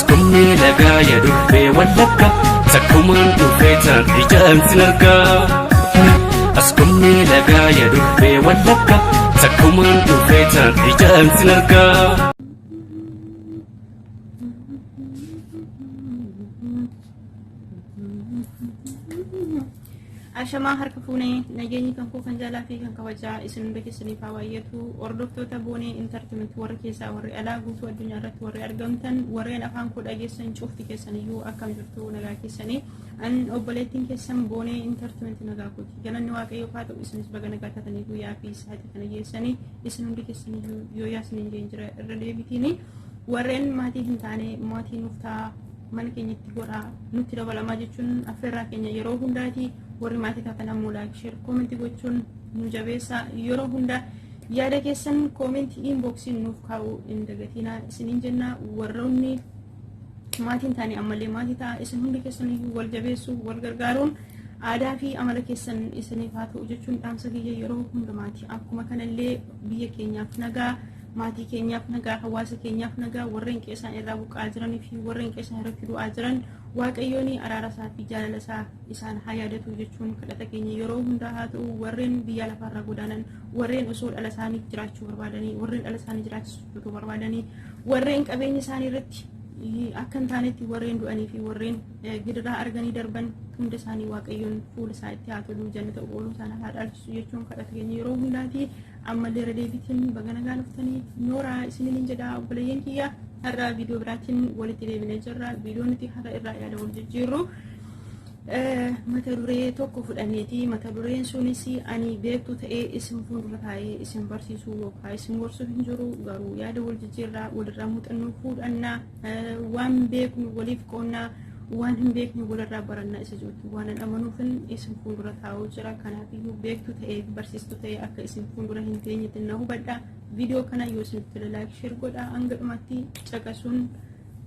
Askumni lagaa ya durbee wallagga takkumaan dhufee taan ijaan sin argaa. Askumni lagaa ya durbee wallagga takkumaan dhufee taan ijaan sin argaa. Ashamaa harka fuunee nageenyi kan koo kan jaalaa fi kan kabajaa isin hunda keessaniif haa baay'atu. Hordoftoota Boonee Intartimentii warri keessaa warri alaa guutuu addunyaa irratti warri argamtan warreen afaan koo dhageessan cufti keessaniyyuu akkam jirtu nagaa keessanii. An obboleettiin keessan Boonee Intartimentii nagaa kooti. Galanni Waaqayyoof haa ta'u isinis baga nagaa taatanii guyyaa fi sa'aatii kana geessanii isin hundi keessaniyyuu yoo yaasiniin jeen jira irra deebitiini. Warreen maatii hin taane maatii nuuf ta'a. Mana keenyatti godhaa nutti dabalamaa jechuun affeerraa keenya yeroo hundaati. Warri maatii taatan ammoo like, share, comment gochuun nu jabeessa. Yeroo hunda yaada keessan comment inboxiin nuuf kaa'uu hin dagatinaa isiniin jenna. Warroonni maatiin taane ammallee maatii ta'a. Isin hundi keessan iyyuu wal jabeessuu wal gargaaruun aadaa fi amala keessan isiniif haa ta'u jechuun dhaamsa kiyya yeroo hundumaati. Akkuma kanallee biyya keenyaaf nagaa, maatii keenyaaf nagaa, hawaasa keenyaaf nagaa, warreen qe'ee irraa buqqa'aa jiranii fi warreen qe'ee irratti du'aa jiran Waaqayyoon araara isaa fi jaalala isaa isaan haa yaadatu jechuun kadhata keenya yeroo hundaa haa ta'u. Warreen biyya lafaarraa godaanan, warreen osoo dhala isaanii jiraachuu barbaadanii, warreen dhala isaanii jiraachisuu barbaadanii, warreen qabeenya isaanii irratti akka hin taanetti warreen du'anii fi warreen gidiraa arganii darban hunda isaanii Waaqayyoon fuula isaa itti haa tolu, jannata ooluu isaanii haa dhaalchisu jechuun kadhata keenya yeroo hundaati. Ammallee irra deebitiin baga nagaan dhuftanii nooraa isiniin jedha obboleeyyan kiyya. Har'a viidiyoo biraatiin walitti deebinee jirra. Viidiyoo nuti har'a irraa yaada wal jijjiirru mata duree tokko fudhanneeti. Mata dureen sunis ani beektuu ta'ee isin fuuldura taa'ee isin barsiisuu yookaan isin gorsuu hin jiru, garuu yaada wal jijjiirraa, walirraa muuxannoo fuudhannaa, waan beeknu waliif qoonnaa, waan hin beekne walirraa barannaa isa jirtu waan an amanuufin isin fuuldura taa'uu jira. Kanaafiyyuu beektuu ta'ee barsiistuu ta'ee akka isin fuuldura hin teenyetti na hubadha. Viidiyoo kana yoo isinitti tole like, share godha. Hanga dhumatti caqasuun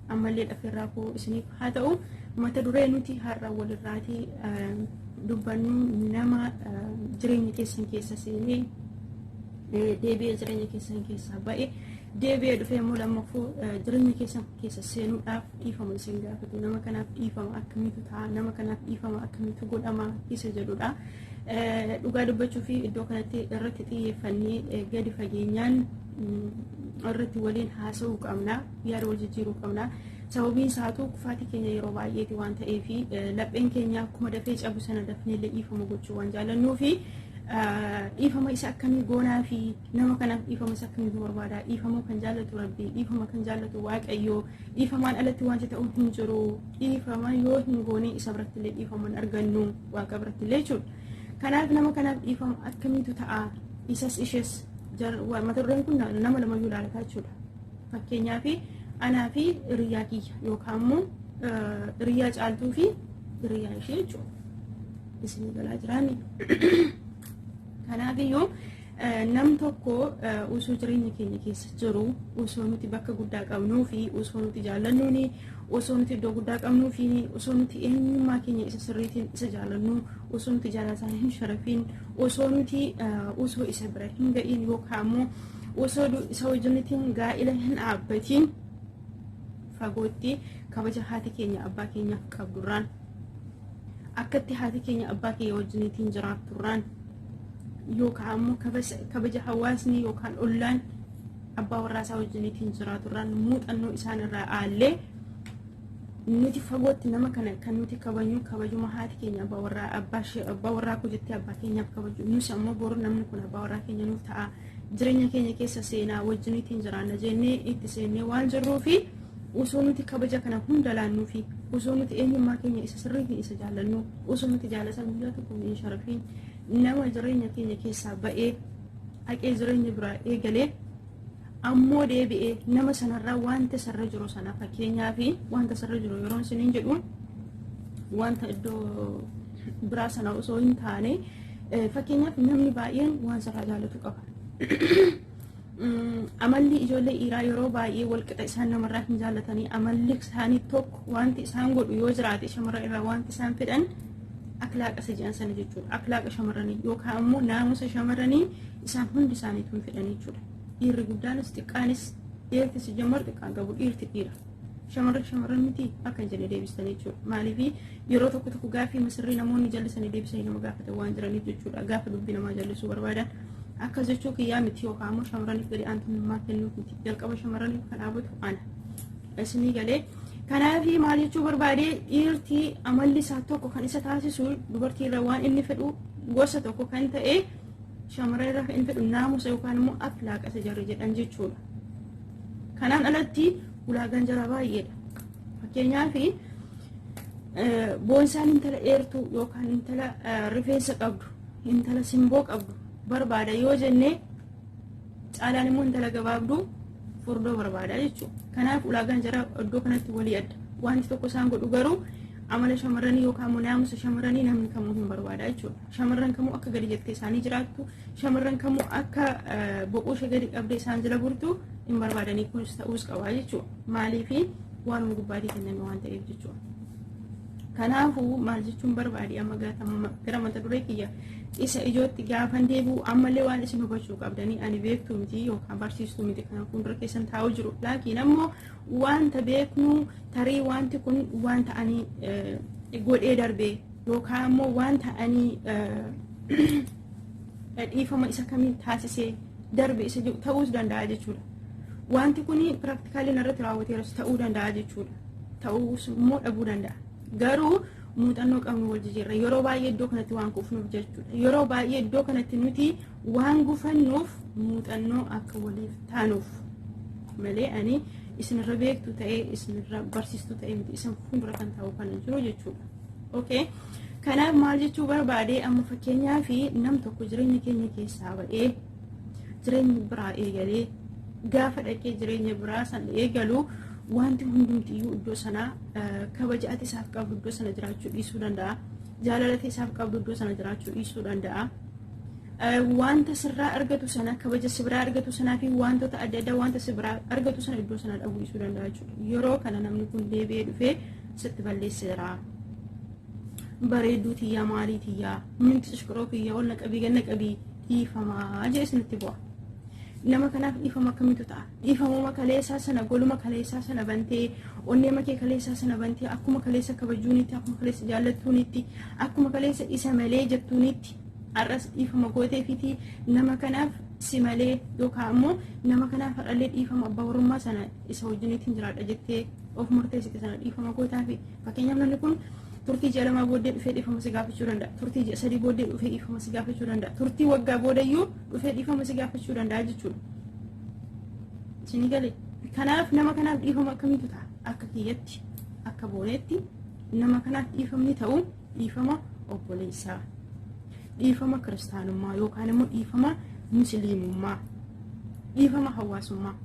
ammallee dhafeerraa koo isiniif haa ta'u. Mata duree nuti har'a walirraati dubbannu nama jireenya keessan keessa seenee deebi'ee jireenya keessan keessaa ba'e, deebi'ee dhufee immoo lammaffuu jireenya keessan keessa seenuudhaaf dhiifama isin gaafatu, nama kanaaf dhiifama akkamiitu ta'a, nama kanaaf dhiifama akkamiitu godhama isa jedhudha. Dhugaa dubbachuu fi iddoo kanatti irratti xiyyeeffannee gadi fageenyaan irratti waliin haasa'uu qabna, yaada wal jijjiiruu qabna. Sababiin isaatu kufaatii keenya yeroo baay'eeti waan ta'eef, lapheen keenya akkuma dafee cabu sana dafnee illee dhiifama gochuu waan jaallannuu fi dhiifama isa akkamii goonaa fi nama kanaaf dhiifama isa akkamiitu barbaada? Dhiifamuu kan jaallatu Rabbi, dhiifama kan jaallatu Waaqayyo. Dhiifamaan alatti wanti ta'u hin jiru. Dhiifama yoo hin goone isa biratti illee dhiifama hin argannu, Waaqa biratti illee jechuudha. Kanaaf nama kanaaf dhiifama akkamiitu ta'a? Isas ishees, mata dureen kun nama lamayyuu ilaalataa jechuudha. Fakkeenyaaf anaa fi hiriyaa kiyya yookaan immoo hiriyaa Caaltuu fi hiriyaa ishee jechuudha. Isin galaa jiraani. Kanaafiyyuu nam tokko osoo jireenya keenya keessa jiru, osoo nuti bakka guddaa qabnuu fi osoo nuti jaallannuuni, osoo nuti iddoo guddaa qabnuu fi osoo nuti eenyummaa keenya isa sirriitiin isa jaallannu, osoo nuti jaalala isaanii hin sharafiin, osoo nuti osoo isa bira hin ga'iin yookaan immoo osoo isa wajjinitiin gaa'ila hin dhaabbatiin fagootti kabaja haati keenya abbaa keenyaaf qabdurraan, akkatti haati keenya abbaa keenya wajjiniitiin jiraatturraan, yookaan ammoo kabaja hawaasni yookaan ollaan abbaa warraa isaa wajjiniitiin jiraaturraan muuxannoo isaan irraa aallee, nuti fagootti nama kana kan nuti kabajnu kabajuma haati keenya abbaa warraa abbaa ishee abbaa warraa koo jettee abbaa keenyaaf kabaju, nus ammoo boru namni kun abbaa warraa keenya nuuf ta'a, jireenya keenya keessa seenaa wajjiniitiin jiraanna jennee itti seennee waan jirruufi, osoo nuti kabaja kana hunda laannuufi, osoo nuti eenyummaa keenya isa sirriitiin isa jaallannu, osoo nuti jaalala guyyaa tokko hin sharafiin, nama jireenya keenya keessaa ba'ee haqee jireenya biraa eegalee ammoo deebi'ee nama sanarraa wanta sarra jiru sana, fakkeenyaa fi wanta sarra jiru yeroo isiniin jedhu wanta iddoo biraa sana osoo hin taane, fakkeenyaaf namni baay'een waan sarraa jaalatu qaba. Amalli ijoollee dhiiraa yeroo baay'ee walqixa isaan namarraa hin jaallatanii, amalli isaanii tokko wanti isaan godhu yoo jiraate, shamarran irraa wanti isaan fedhan aklaaqa isa jedhan sana jechuudha. Aklaaqa shamarranii yookaan ammoo naamusa shamarranii isaan hundi isaaniitu hin fedhan jechuudha. Dhiirri guddaanis xiqqaanis, dhiirti si jammar xiqqaan qabu, dhiirti dhiira. Shamarran shamarran miti akka hin jenne deebistan jechuudha. Maaliif yeroo tokko tokko gaaffii misirrii namoonni jallisanii deebisanii nama gaafatan waan jiraniif jechuudha. Gaafa dubbii namaa jallisuu barbaadan akkas jechuu kiyyaa miti yookaan immoo shamarraniif gadi aantummaa kennuuf miti. Jalqaba shamarraniif kan dhaabatu ana. Isinii galee kanaaf maal jechuu barbaade dhiirti amalli isaa tokko kan isa taasisu dubartii irra waan inni fedhu gosa tokko kan ta'e shamarran irra kan inni fedhu naamusa yookaan immoo akhlaaqa isa jarri jedhan jechuudha. Kanaan alatti ulaagaan jaraa baay'eedha. Fakkeenyaaf boonsaan intala dheertuu yookaan intala rifeensa qabdu, intala simboo qabdu barbaada yoo jenne caalaan immoo intala gabaabduu furdoo barbaada jechuudha. Kanaaf ulaagaan jaraa iddoo kanatti walii adda. Wanti tokko isaan godhu garuu amala shamarranii yookaan immoo naamusa shamarranii namni kamuu hin barbaada jechuudha. Shamarran kamuu akka gadi jettee isaanii jiraattu, shamarran kamuu akka boquu ishee gadi qabdee isaan jala burtu hin barbaadanii kunis ta'uus qaba jechuudha. Maaliifi waanuma gubbaatii kenname waan ta'eef jechuudha. Kanaafuu maal jechuun barbaade amma gara mata duree kiyya isa ijootti gaafan deebi'u ammallee waan isin hubachuu qabdanii ani beektuu miti yookaan barsiistuu miti kan fuuldura keessan taa'u jiru. Laakiin ammoo wanta beeknu tarii wanti kun wanta ani godhee darbe yookaan ammoo wanta ani dhiifama isa kamiin taasisee darbe isa jedhu ta'uus danda'a jechuudha. Wanti kun practically irratti raawwateeras ta'uu danda'a jechuudha. Ta'uus immoo dhabuu danda'a. Garuu muuxannoo qabnu wal jijjiirra. Yeroo baay'ee iddoo kanatti waan kufnuuf jechuudha. Yeroo baay'ee iddoo kanatti nuti waan gufannuuf muuxannoo akka waliif taanuuf malee ani isinirra beektu ta'ee isinirra barsiistuu ta'ee miti isin fuuldura kan taa'u kan jiru jechuudha. Okay. Kanaaf maal jechuu barbaade amma fakkeenyaaf nam tokko jireenya keenya keessaa ba'ee jireenya biraa eegalee gaafa dhaqee jireenya biraa san eegalu wanti hundumtiyyuu iddoo sana kabaja ati isaaf qabdu iddoo sana jiraachuu dhiisuu danda'a. Jaalala ati isaaf qabdu iddoo sana jiraachuu dhiisuu danda'a. Wanta sirraa argatu sana kabaja si biraa argatu sanaa fi wantoota adda addaa wanta si biraa argatu sana iddoo sana dhabuu dhiisuu danda'a jechuudha. Yeroo kana namni kun deebi'ee dhufee sitti balleesseera. Bareedduu tiyyaa maalii tiyyaa minti cishqiroo kiyyaa ol naqabii ganna qabii dhiifamaa jee isinitti bu'a. Nama kanaaf dhiifama akkamitu ta'a? Dhiifamuma kaleessaa sana goluma kaleessaa sana bantee onnee makee kaleessaa sana bantee akkuma kaleessa kabajuunitti akkuma kaleessa jaallattuunitti akkuma kaleessa isa malee jettuunitti har'as dhiifama gooteefiti nama kanaaf si malee yookaan immoo nama kanaaf har'allee dhiifama abbaa warrummaa sana isa wajjiniitiin jiraadha jettee of murteessite sana dhiifama gootaafi. Fakkeenyaaf namni kun turtii ji'a 2 booddee dhufee dhiifama si gaafachuu danda'a. Turtii ji'a 3 booddee dhufee dhiifama si gaafachuu danda'a. Turtii waggaa boodayyuu dhufee dhiifama si gaafachuu danda'a jechuudha. Isinii galee. Kanaaf nama kanaaf dhiifama akkamiitu ta'a? Akka kiyyatti, akka booneetti nama kanaaf dhiifamni ta'u dhiifama obboleessaa, dhiifama kiristaanummaa yookaan immoo dhiifama musliimummaa, dhiifama hawaasummaa.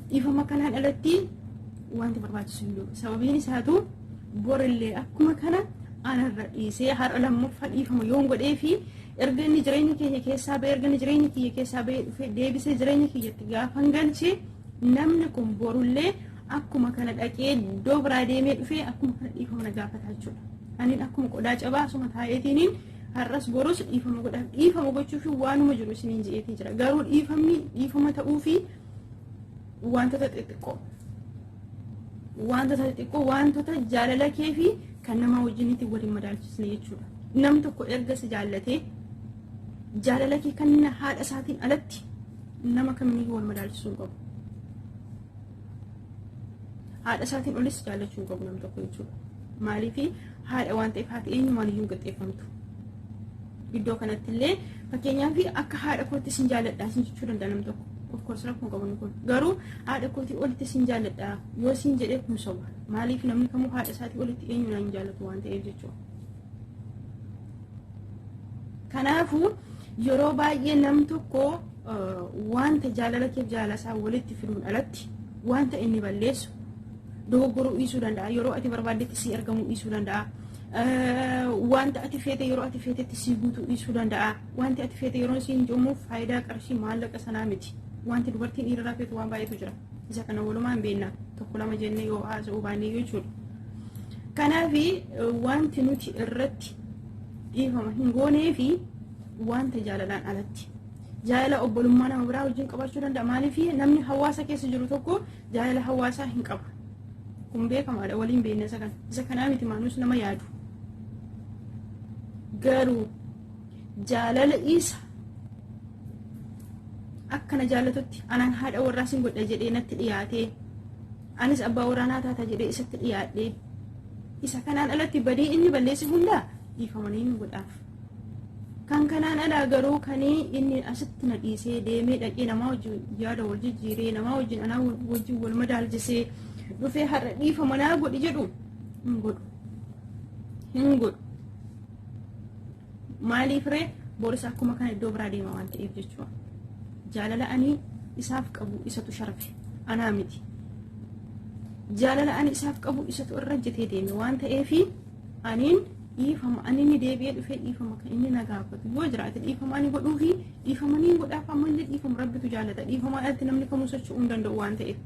Dhiifama kanaan alatti wanti barbaachisu hin jiru. Sababiin isaatu borillee akkuma kana anarra dhiisee har'a lammaffaa dhiifama yoon godhee fi erga inni jireenya keenya keessaa ba'ee erga inni jireenya kiyya keessaa ba'ee dhufee deebisee jireenya kiyyatti gaafan galche namni kun borullee akkuma kana dhaqee iddoo biraa deemee dhufee akkuma kana dhiifama na gaafata jechuudha. Ani akkuma qodaa cabaa asuma taa'eetiiniin har'as borus dhiifama godhaaf dhiifama gochuuf waanuma jiru isiniin je'eetii jira. Garuu dhiifamni dhiifama ta'uu fi wantoota xixiqqoo wantoota xixiqqoo wantoota jaalala kee fi kan nama wajjinitti waliin madaalchisne jechuudha. Namni tokko erga si jaallatee jaalala kee kan haadha isaatiin alatti nama kamiyyuu wal madaalchisuu hin qabu. Haadha isaatiin olis jaallachuu hin qabu nam tokko jechuudha. Maaliif haadha waan ta'eef haati eenyumaan iyyuu hin qixxeeffamtu. Iddoo kanatti illee fakkeenyaaf akka haadha kootti sin jaalladha sin jechuu danda'a nam tokko. Of course rakkoo qabu kun garuu haadha kootii olitti sin jaalladha yoo sin jedhee kun soba. Maaliif namni kamuu haadha isaatii olitti eenyuun hin jaallatu waan ta'eef jechuudha. Kanaafuu yeroo baay'ee nam tokko wanta jaalala keef jaalala isaa walitti fiduun alatti wanta inni balleessu dogoggoruu dhiisuu danda'a. Yeroo ati barbaaddetti si argamuu dhiisuu danda'a. Wanta ati feete yeroo ati feetetti si guutuu dhiisuu danda'a. Wanti ati feete yeroo siin jedhamuuf faayidaa qarshii maallaqa sanaa miti. Wanti dubartiin dhiirarraa feetu waan baay'eetu jira. Isa kana walumaa hin beekna. Tokko lama jennee yoo haasa'uu baannee jechuudha. Kanaaf wanti nuti irratti dhiifama hin goonee fi wanta jaalalaan alatti. Jaalala obbolummaa nama biraa wajjin qabaachuu danda'a. Maaliif namni hawaasa keessa jiru tokko jaalala hawaasaa hin qabu. Kun beekamaadha, waliin beekna isa kana. Isa kanaa miti maanuus nama yaadu. Garuu jaalala isa akkana jaalatutti anaan haadha warraa sin godha jedhee natti dhiyaatee, anis abbaa warraa taata jedhee isatti dhiyaadhee, isa kanaan alatti badii inni balleesse hundaa dhiifamanii godhaaf. Kan kanaan alaa garuu kanii inni asitti na dhiisee deemee dhaqee namaa wajjin yaada wal jijjiiree, namaa wajjin anaa wajjin wal madaalchisee dhufee har'a dhiifama naa godhi jedhu hin godhu. Hin godhu. Maaliif ree? Boris akkuma kana iddoo biraa deema waan ta'eef jechuudha. Jaalala ani isaaf qabu isatu sharafe, anaa miti. Jaalala ani isaaf qabu isatu irra jetee deeme waan ta'eefi aniin dhiifama ani inni deebi'ee dhufee dhiifama kan inni na gaafatu yoo jiraate dhiifama ani godhuufi dhiifama niin godhaaf. Ammallee dhiifama rabbitu jaalata, dhiifama alatti namni kamuu socho'uu hin danda'u waan ta'eef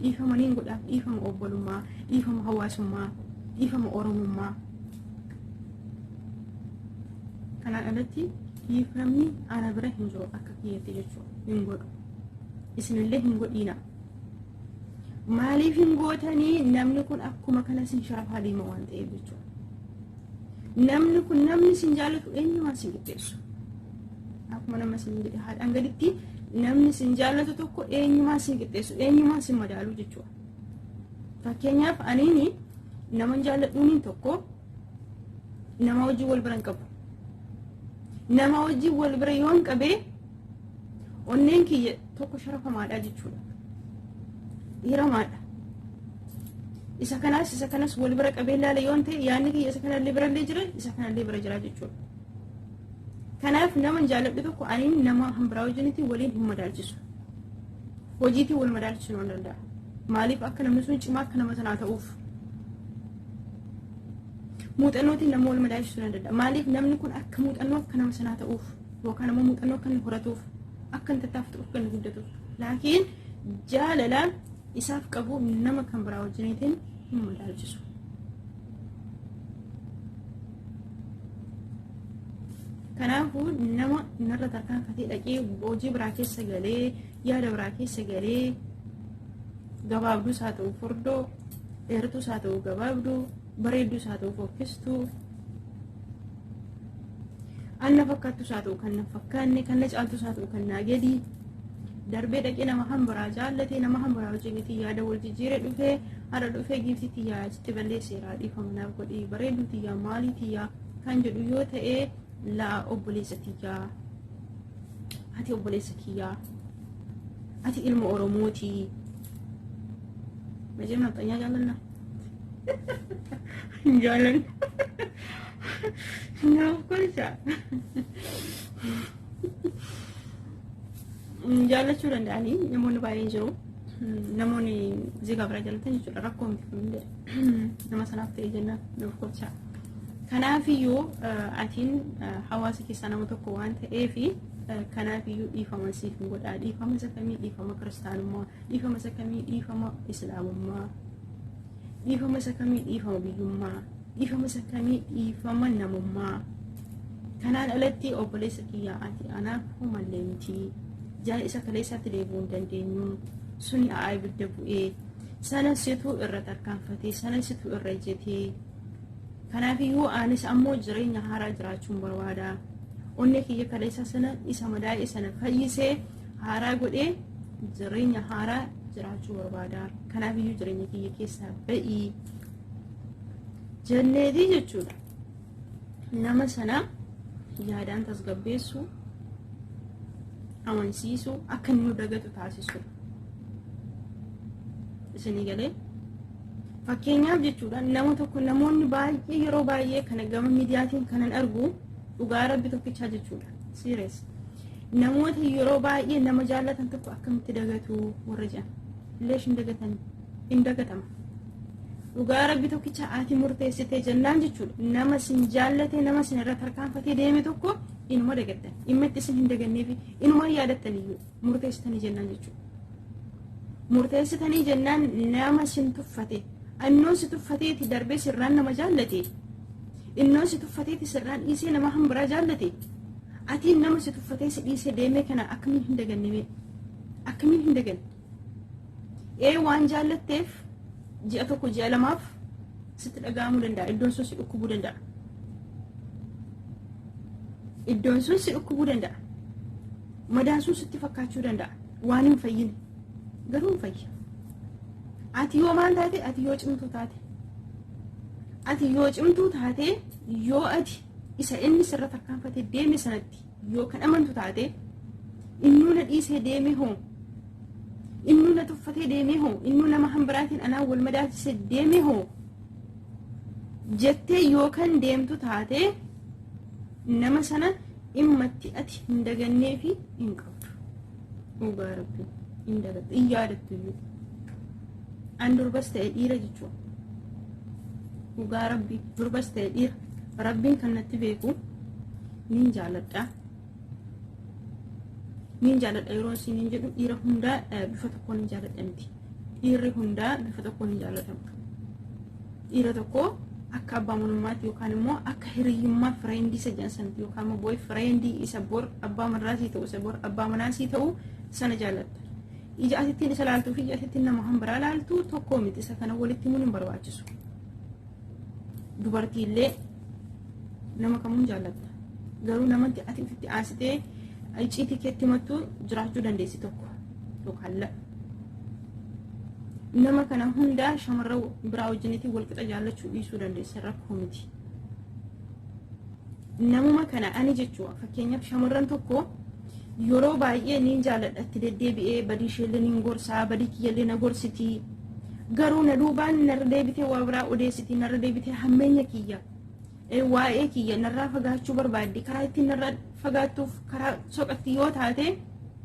dhiifama niin godhaaf, dhiifama obbolummaa, dhiifama hawaasummaa, dhiifama oromummaa. Kanaan alatti dhiifamni ana bira hin jiru akka kiyyatti jechuudha, hin godhu. Isinillee hin godhiina. Maaliif hin gootanii? Namni kun akkuma kana sin sharafaa deema waan ta'eef jechuudha. Namni kun, namni sin jaallatu eenyumaan sin qixxeessu. Akkuma nama sin jedhe, haadhaan gaditti namni sin jaallatu tokko eenyumaan sin qixxeessu, eenyumaan sin madaalu jechuudha. Fakkeenyaaf aniini nama jaalladhuuniin tokko nama wajjin wal bira hin qabu. Nama wajjin wal bira yoon qabee onneen kiyya tokko sharafamaadha jechuudha. Hiramaadha. Isa kanaas isa kanas wal bira qabee ilaala yoon ta'e, yaadni kiyya isa kanallee birallee jira, isa kanallee bira jira jechuudha. Kanaaf nama jaalladhu tokko aniin nama biraa wajjinitti waliin hin madaalchisu. Hojiitiin wal madaalchisuu hin danda'a. Maaliif? Akka namni sun cimaa akka nama sanaa ta'uuf. Muuxannootiin nama wal madaalchisuu hin danda'a. Maaliif? Namni kun akka muuxannoo akka nama sanaa ta'uuf yookaan ammoo muuxannoo akka inni horatuuf, akka inni tattaafatuuf, akka inni guddatuuf. Laakiin jaalala isaaf qabu nama kan biraa wajjiniitiin hin madaalchisu. Kanaafuu nama narra tarkaanfatee dhaqee hojii biraa keessa galee, yaada biraa keessa galee, gabaabduus haa ta'u furdoo, dheertuus haa ta'u gabaabduu, bareedduus haa ta'u fokkistuu, anna fakkaattus haa ta'u kan na fakkaanne, kan na caaltus haa ta'u kan naa gadi darbee dhaqee nama han biraa jaallatee, nama han biraa wajjinitti yaada wal jijjiiree dhufee, har'a dhufee giiftii tiyyaa achitti balleesseera, dhiifama naaf godhii, bareedduu tiyyaa, maalii tiyyaa kan jedhu yoo ta'e, laa obboleessa tiyyaa, ati obboleessa kiyyaa, ati ilma Oromooti. Majeem nafxanyaa jaallanna? Hin jaallanna. Naaf kolcha. Jaallachuu danda'anii namoonni baay'een jiru. Namoonni zigaa bira jaalatan jechuudha, rakkoo miti kun hundee nama sanaaf ta'e jennaan nuuf kolcha. Kanaafiyyuu atiin hawaasa keessaa nama tokko waan ta'eefi kanaafiyyuu dhiifama siif hin godhaa. Dhiifama isa kamii? Dhiifama kiristaanummaa. Dhiifama isa kamii? Dhiifama islaamummaa. Dhiifama isa kamii? Dhiifama biyyummaa. Dhiifama isa kamii? Dhiifama namummaa. Kanaan alatti obboleessa kiyyaa, ati anaaf homallee miti. Jaa isa kaleessaatti deebi'uu hin dandeenyu. Suni a'aa ibidda bu'ee sana situ irra tarkaanfatee, sana situ irra ejjetee. Kanaafiyyuu anis ammoo jireenya haaraa jiraachuun barbaada. Onnee kiyya kaleessa sana isa madaa'e sana fayyisee haaraa godhee jireenya haaraa jiraachuu barbaada. Kanaafiyyuu jireenya kiyya keessaa ba'ii jenneetii jechuudha. Nama sana yaadaan tasgabbeessuu, amansiisuu, akka inni nu dagatu taasisuu. Isinii galee? Fakkeenyaaf jechuudha, nama tokko namoonni baay'ee yeroo baay'ee kana gama miidiyaatiin kanan argu, dhugaa rabbi tokkichaa jechuudha. Serious. Namoota yeroo baay'ee nama jaallatan tokko akkamitti dagatu warra jedhan. Leesh hin dagatan, hin dagatama. Dhugaa rabbi tokkicha, ati murteessitee jennaan jechuudha. Nama sin jaallate, nama sin irra tarkaanfatee deeme tokko inuma dagattan. Dhimma itti isin hin daganneefi inuma yaadattan iyyuu murteessitanii jennaan jechuudha. Murteessitanii jennaan nama sin tuffate, annoon si tuffateeti darbee sirraan nama jaallate, innoon si tuffateeti sirraan dhiisee nama hambiraa jaallate, atiin nama si tuffatee si dhiisee deemee kana akkamiin hin daganne? Akkamiin hin daganne? Ee, waan jaallatteef Ji'a tokko ji'a lamaaf sitti dhaga'amuu danda'a. Iddoon sun si dhukkubuu danda'a. Iddoon sun si dhukkubuu danda'a. Madaan sun sitti fakkaachuu danda'a. Waan hin fayyine. Garuu hin fayya. Ati yoo maal taate? Ati yoo cimtuu taate. Ati yoo cimtuu taate, yoo ati isa inni sirra tarkaanfatee deeme sanatti yoo kan amantu taate, innuu na dhiisee deeme hoo, innuu na tuffatee deeme hoo, innuu nama hambiraatiin anaan wal madaalchisee deeme hoo jettee yoo kan deemtu taate, nama sana dhimmatti ati hin dagannee fi hin qabdu. Dhugaa Rabbi hin dagattu, hin yaadattu iyyuu. An durbas ta'e dhiira jechuudha. Dhugaa Rabbi, durbas ta'e dhiira, Rabbiin kan natti beeku, nin jaaladha. Nin jaaladha yeroo isin jedhu, dhiira hundaa bifa tokkoon hin jaaladha miti. Dhiirri hundaa bifa tokkoon hin jaallatamu. Dhiira tokko akka abbaa manummaatti yookaan immoo akka hiriyyummaa friend isa jedhan sanatti yookaan immoo boyfriend isa bor abbaa mannaasii ta'u, isa bor abbaa manaasii ta'u sana jaallatta. Ija asittiin isa laaltuu fi ija asittiin nama hambiraa laaltu tokko miti. Isa kana walitti himuun hin barbaachisu. Dubartiillee nama kamuun jaallatta. Garuu namatti ati ofitti aansitee icciitii keetti himattu jiraachuu dandeessi, tokko yookaan lama. Nama kana hundaa shamarra biraa wajjinitti walqixa jaallachuu dhiisuu dandeessa, rakkoo miti. Namuma kana ani jechuudha, fakkeenyaaf shamarran tokko yeroo baay'ee niin jaalladha, itti deddeebi'ee badii isheellee niin gorsaa, badii kiyyallee na gorsiti. Garuu na duubaan narra deebitee waa biraa odeessiti, narra deebitee hammeenya kiyya, waa'ee kiyya narraa fagaachuu barbaaddi. Karaa ittiin narraa fagaattuuf karaa soqatti yoo taate,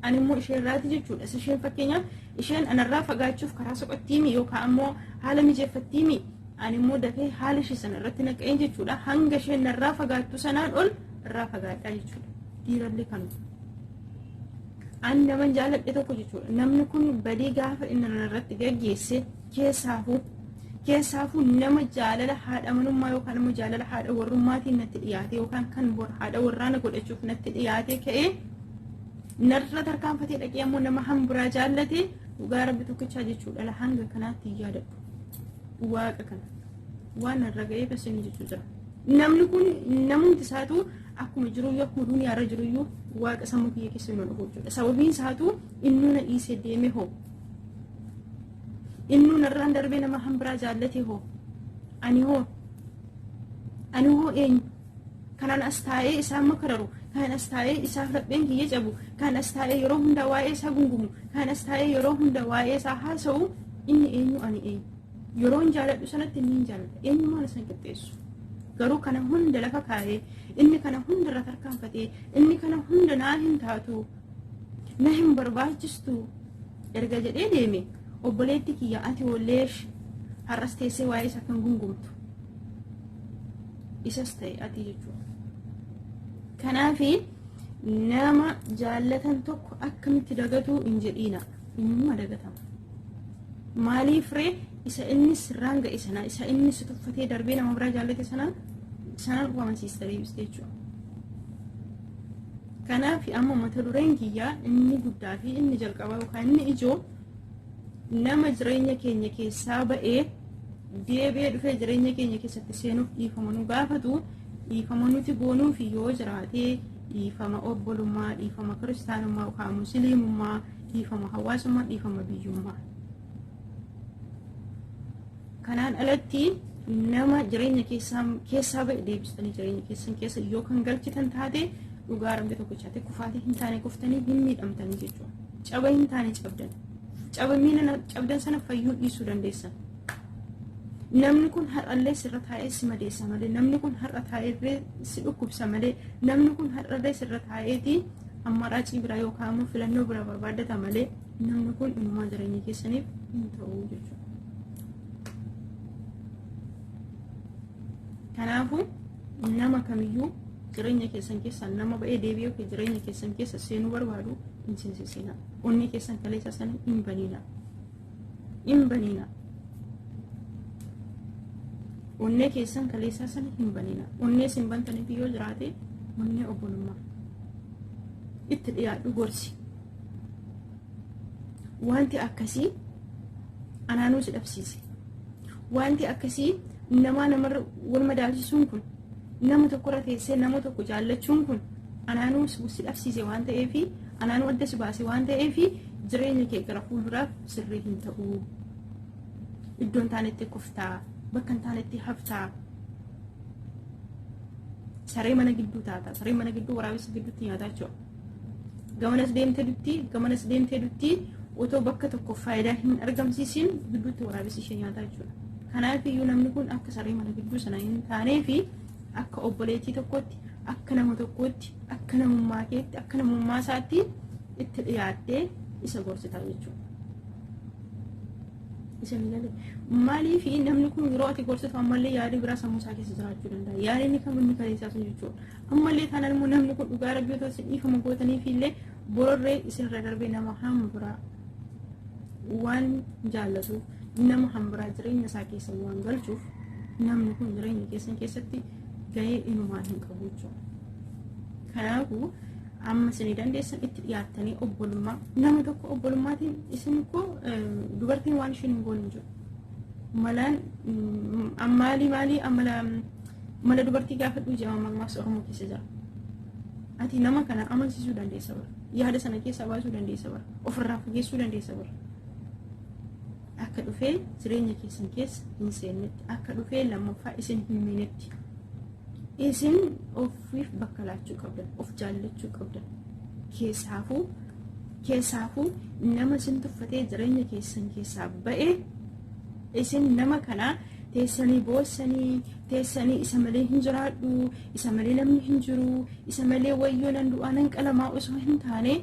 ani immoo ishee irraati jechuudha. Isa isheen, fakkeenyaaf, isheen anarraa fagaachuuf karaa soqattiimi yookaan ammoo haala mijeeffattiimi, ani immoo dafee haala ishee sana irratti naqeen jechuudha. Hanga isheen narraa fagaattu sanaan ol irraa fagaadhaa jechuudha. Dhiirallee kanuma. Ani naman jaaladhe tokko jechuudha. Namni kun badii gaafa inni irratti gaggeesse, keessaafuu nama jaalala haadha manummaa yookaan immoo jaalala haadha warrummaatiin natti dhiyaate yookaan kan bor haadha warraana godhachuuf natti dhiyaate ka'ee narra tarkaanfatee dhaqee ammoo nama hambiraa jaallate, dhugaa Rabbi tokkichaa jechuudha, hanga kanaatti hin yaadadhu. Waaqa kana waan narra ga'ee isin jechuu jira. Namni kun namumti isaatu akkuma jiruyyuu, akkuma duniyaarra jiruyyuu, waaqa sammuu kiyya keessa hin dhufu jechuudha. Sababiin isaatu innuu na dhiisee deeme hoo, innuu narraan darbee nama hambiraa jaallate hoo, ani hoo eenyu? Kanaan as taa'ee isaan makararu, kan as taa'ee isaaf lapheen kiyya cabu, kan as taa'ee yeroo hunda waa'ee isaa gungumu, kan as taa'ee yeroo hunda waa'ee isaa haasa'u, inni eenyu, ani eenyu? Yeroon jaaladhu sanatti inni hin jaalladha, eenyummaan isaan qixxeessu. Garuu kana hunda lafa kaa'ee, inni kana hunda irra tarkaanfatee, inni kana hunda naa hin taatu, na hin barbaachistu erga jedhee deeme, obboleetti kiyya, ati walleesh har'as teessee waa'ee isaa kan gungumtu isas ta'e ati jechuudha. Kanaafi nama jaallatan tokko akkamitti dagatu hin jedhiina, innuma dagatama. Maaliif ree? Isa inni sirraan ga'e sana, isa inni si tuffatee darbee nama biraa jaallate sana, sanaan amansiista deebiste jechuudha. Kanaaf amma mata dureen kiyyaa inni guddaa fi inni jalqabaa yookaan inni ijoo, nama jireenya keenya keessaa ba'ee deebi'ee dhufee jireenya keenya keessatti seenuuf dhiifama nu gaafatu, dhiifama nuti goonuuf yoo jiraate, dhiifama obbolummaa, dhiifama kiristaanummaa yookaan musliimummaa, dhiifama hawaasummaa, dhiifama biyyummaa. Kanaan alatti nama jireenya keessaa ba'e deebistanii jireenya keessan keessa yoo kan galchitan taate, dhugaa Rabbi tokkichaate, kufaatii hin taane kuftanii hin miidhamtanii jechuudha. Caba hin taane cabdan. Caba miila cabdan sana fayyuu dhiisuu dandeessan. Namni kun har'allee sirra taa'ee si madeessa malee, namni kun har'a taa'ee si dhukkubsa malee, namni kun har'allee sirra taa'eeti ammaraacii biraa yookaan immoo filannoo biraa barbaaddata malee, namni kun inumaa jireenya keessaniif hin ta'u jechuudha. Kanaafuu nama kamiyyuu jireenya keessan keessaa nama ba'ee deebi'ee jireenya keessan keessa seenuu barbaadu hin seensisina. Onnee keessan kaleessa sana hin banina. Hin banina. Onnee keessan kaleessaa sana hin banina. Onnee isin bantaniif yoo jiraate, onnee obbolummaa. Itti dhiyaadhu, gorsi. Wanti akkasii anaanuu si dhabsiise. Wanti akkasii namaa namarra wal madaalchisuun kun, nama tokkorra teessee nama tokko jaallachuun kun anaanuu si dhabsiise waan ta'eef, anaanuu adda si baase waan ta'eef, jireenya kee gara fuulduraaf sirrii hin ta'u. Iddoon taanetti kuftaa, bakka hin taanetti haftaa. Saree mana gidduu taata. Saree mana gidduu waraabessa gidduutti nyaataa jechuudha. Gamanas deemtee dutti, gamanas deemtee dutti, otoo bakka tokko faayidaa hin argamsiisin gidduutti waraabessi ishee nyaataa jechuudha. Kanaaf iyyuu namni kun akka saree mana gidduu sana hin taanee fi akka obboleettii tokkotti, akka nama tokkootti, akka namummaa keetti, akka namummaa isaatti itti dhiyaattee isa gorsitaa jechuudha. Isa galee maaliif namni kun yeroo ati gorsitu ammallee yaada biraa sammuu isaa keessa jiraachuu danda'a. Yaada inni kam inni kaleessaa sun jechuudha. Ammallee taanaan immoo namni kun dhugaa rabbii otoo isin dhiifama gootaniif illee bororree isinirra darbee nama hambiraa waan jaallatuuf, nama hambiraa jireenya isaa keessa waan galchuuf, namni kun jireenya keessan keessatti gahee inumaa hin qabu jechuudha. Kanaafuu amma isinii dandeessan itti dhiyaattanii obbolummaa nama tokko obbolummaatiin isin koo dubartiin waan isheen hin goone hin jiru. Malaan maalii maalii amala mala dubartii gaafadhu jedhama mammaaksa Oromoo keessa jira. Ati nama kana amansiisuu dandeessa bara. Yaada sana keessaa baasuu dandeessa bara. Ofirraa fageessuu dandeessa bara. Akka dhufee jireenya keessan keessa hin seennetti, akka dhufee lammaffaa isin hin miinetti. Isin ofiif bakka laachuu qabdan, of jaallachuu qabdan. Keessaafuu nama isin tuffatee jireenya keessan keessaa ba'e, isin nama kana teessanii boossanii teessanii isa malee hin jiraadhu, isa malee namni hin jiru, isa malee wayyoo nan du'aa nan qalamaa osoo hin taane,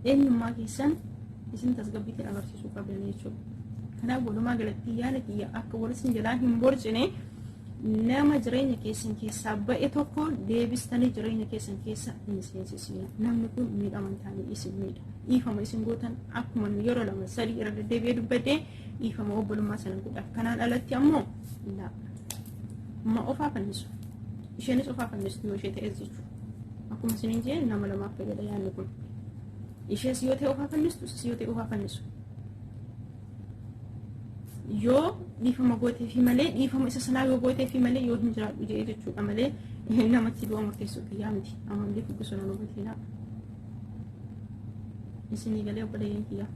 eenyummaa keessan isin tasgabbiitiin agarsiisuu qabdan jechuudha. Kanaaf walumaa galatti yaada kiyya akka warri isin jalaa hin borcine, nama jireenya keessan keessaa ba'e tokko deebistanii jireenya keessan keessa hin seensisina. Namni kun miidhama hin taane isin miidha. Dhiifama isin gootan akkuma yeroo lama sadii irra deddeebi'ee dubbadhee dhiifama obbolummaa sana godhaaf. Kanaan alatti ammoo laa. Ma ofaa fannisu. Isheenis ofaa fannistu yoo ishee ta'es jechuudha. Akkuma isiniin jee nama lamaaf fayyada yaadni kun. Ishees yoo ta'e ofaa fannistu, isas yoo ta'e ofaa fannisu. Yoo dhiifama gooteefi malee, dhiifama isa sanaa yoo gooteefi malee, yoo hin jiraadhu jedhee jechuudha malee, namatti du'a murteessuu kiyyaa miti. Ammallee fuggisoo nama hubatinaa. Isinii galee obboleeyyan kiyyaa.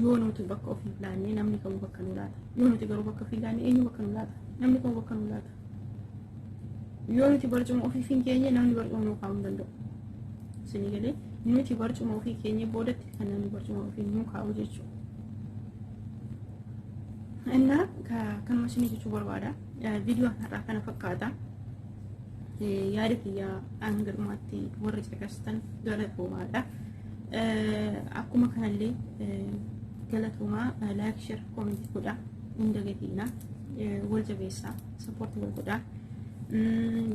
Yoo nuti bakka ofiif laannee namni kamuu bakka nu laata. Yoo nuti garuu bakka ofii laannee eenyu bakka nu laata? Namni kamuu bakka nu laata. Yoo nuti barcuma ofiif hin keenye namni barcuma nuu kaa'uu hin danda'u. Isinii galee, nuti barcuma ofii keenye boodatti kan namni barcuma ofii nuu kaa'u jechuudha. Innaa kanuma isinii jechuu barbaada. Viidiyoon har'aa kana fakkaata. Yaada kiyyaa hanga dhumaatti warri caqastan galatoomaadha. Akkuma kanallee galatoomaa, like, share, comment godhaa hin dagatiina. Wal jabeessaa, support wal godhaa.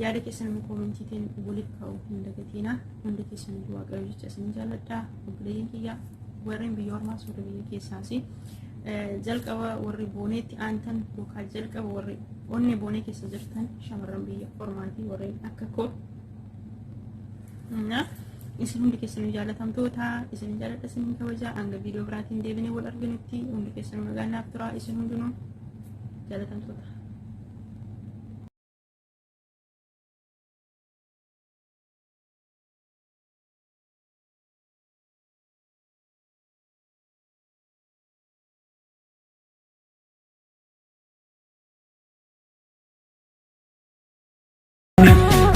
Yaada keessan immoo commentiitiin waliif kaa'uu hin dagatiina. Hundi keessan waaqayyo jecha isin jaalladha. Obboleeyyan kiyyaa warreen biyya ormaas warri biyya keessaas, jalqaba warri booneetti aantan yookaan jalqaba warri onnee boonee keessa jirtan shamarran biyya ormaatii warreen akka koo isin hundi keessanuu jaalatamtoota, isin jaaladha, isin kabaja. Hanga viidiyoo biraatiin deebinee wal arginutti hundi keessanuu nagaan naaf tura, isin hundinuu jaalatamtoota.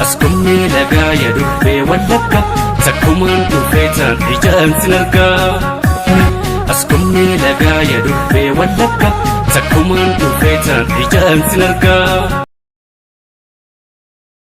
Askummee lagaa ya durbee wallagga takkumaan dhufee taan ijaan sin argaa. Askummee lagaa ya durbee wallagga takkumaan dhufee taan ijaan sin argaa.